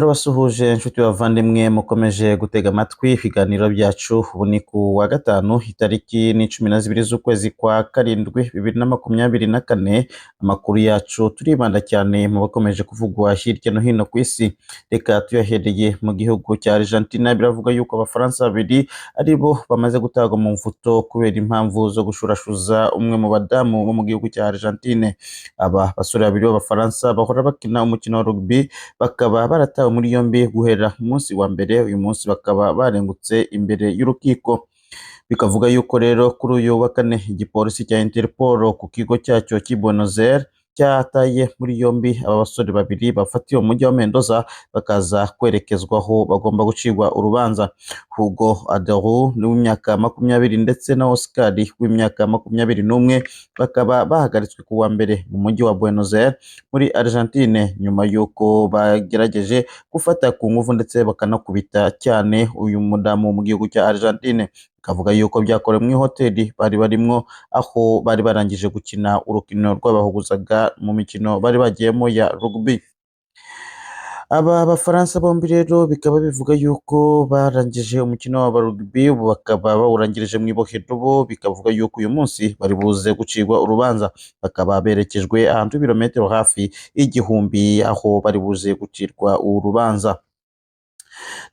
Turabasuhuje inshuti bavandimwe mukomeje gutega amatwi ibiganiro byacu. Ubu ni ku wa gatanu, itariki ni 12 z'ukwezi kwa karindwi 2024. Amakuru yacu turibanda cyane mu bakomeje kuvugwa hirya no hino ku isi. Reka tuyahereye mu gihugu cya Argentina. Biravuga yuko Abafaransa babiri ari bo bamaze gutabwa mu mvuto kubera impamvu zo gushurashuza umwe mu badamu bo mu gihugu cya Argentine. Aba basore babiri b'Abafaransa bahora bakina umukino wa rugby bakaba baratawe muri yombi guhera ku munsi wa mbere. Uyu munsi bakaba barengutse imbere y'urukiko. Bikavuga yuko rero kuri uyu wa kane igipolisi cya Interpol ku kigo cyacyo cy'i Buenos Aires cyataye muri yombi aba basore babiri bafatiwe mu mujyi wa Mendoza, bakaza kwerekezwaho bagomba gucirwa urubanza. Hugo Aderu ni w'imyaka 20 ndetse na Oscar w'imyaka 21, bakaba bahagaritswe ku wa mbere mu mujyi wa Buenos Aires muri Argentine, nyuma y'uko bagerageje gufata ku ngufu ndetse bakanakubita cyane uyu mudamu mu gihugu cya Argentine. Bikavuga yuko byakorewe mu ihoteli bari barimwo, aho bari barangije gukina urukino rw'abahuguzaga mu mikino bari bagiyemo ya rugby. Aba Bafaransa bombi rero bikaba bivuga yuko barangije umukino wa rugby, ubu bakaba bawurangirije mu ibohero. Bo bikavuga yuko uyu munsi bari buze gucirwa urubanza, bakaba berekejwe ahantu h'ibirometero hafi 1000 aho bari buze gucirwa urubanza.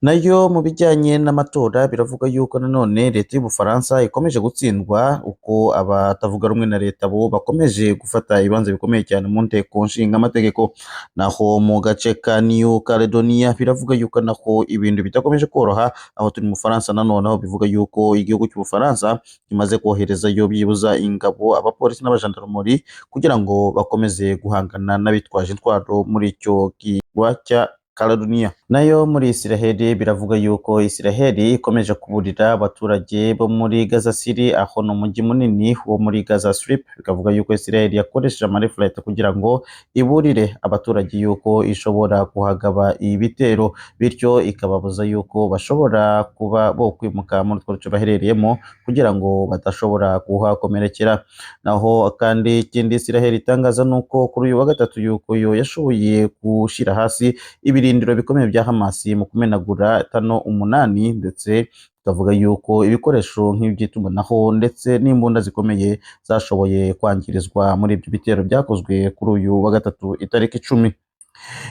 Nayo mu bijyanye n'amatora, biravuga yuko nanone leta y'Ubufaransa ikomeje gutsindwa, uko abatavuga rumwe na leta bo bakomeje gufata ibibanza bikomeye cyane mu nteko nshingamategeko. Naho mu gace ka New Caledonia, biravuga yuko naho ibintu bidakomeje koroha. Aho turi mu Bufaransa nanone, aho bivuga yuko igihugu cy'Ubufaransa kimaze koherezayo byibuza ingabo, abapolisi n'abajandarumori kugira ngo bakomeze guhangana n'abitwaje intwaro muri icyo kirwa cya Caledonia. Nayo muri Isiraheli, biravuga yuko Isiraheli ikomeje kuburira abaturage bo muri Gaza City, aho ni umujyi munini wo muri Gaza Strip. Bikavuga yuko Isiraheli yakoresheje amareflect kugira ngo iburire abaturage yuko ishobora kuhagaba ibitero, bityo ikababuza yuko bashobora kuba bo kwimuka muri utwo duce baherereyemo kugira ngo badashobora kuhakomerekera. Naho kandi ikindi Isiraheli itangaza ni uko kuri uyu wa gatatu yuko yo yashoboye gushyira hasi ibirindiro bikomeye bya Hamas mu kumenagura tano umunani, ndetse tukavuga yuko ibikoresho nk'iby'itumanaho ndetse n'imbunda zikomeye zashoboye kwangirizwa muri ibyo bitero byakozwe kuri uyu wa gatatu itariki 10.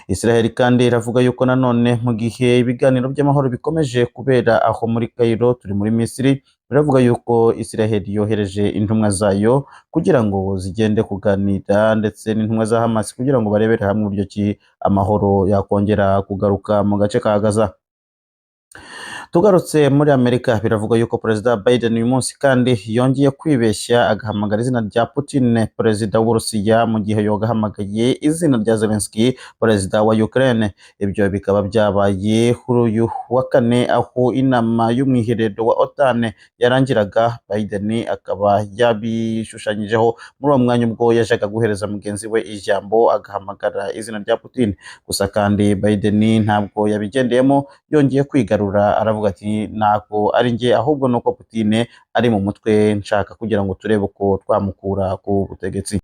Israel kandi iravuga yuko nanone mu gihe ibiganiro by'amahoro bikomeje kubera aho muri Cairo, turi muri Misiri, biravuga yuko Israel yohereje intumwa zayo kugira ngo zigende kuganira ndetse n'intumwa za Hamas kugira ngo barebere hamwe uburyo ki amahoro yakongera kugaruka mu gace ka Gaza. Tugarutse muri Amerika, biravuga yuko Perezida Biden uyu munsi kandi yongeye kwibeshya, agahamagara izina rya Putin, perezida w'Uburusiya, mu gihe yogahamagaye izina rya Zelensky, perezida wa Ukraine. Ibyo bikaba byabaye kuri uyu wa kane, aho inama y'umwiherero wa OTAN yarangiraga. Biden akaba yabishushanyijeho muri uwo mwanya ubwo yajaga guhereza mugenzi we ijambo, agahamagara izina rya Putin. Gusa kandi Biden ntabwo yabigendeyemo, yongeye kwigarura, aravuga ati: "Ntabwo ari njye, ahubwo ni uko Putin ari mu mutwe, nshaka kugira ngo turebe uko twamukura ku butegetsi."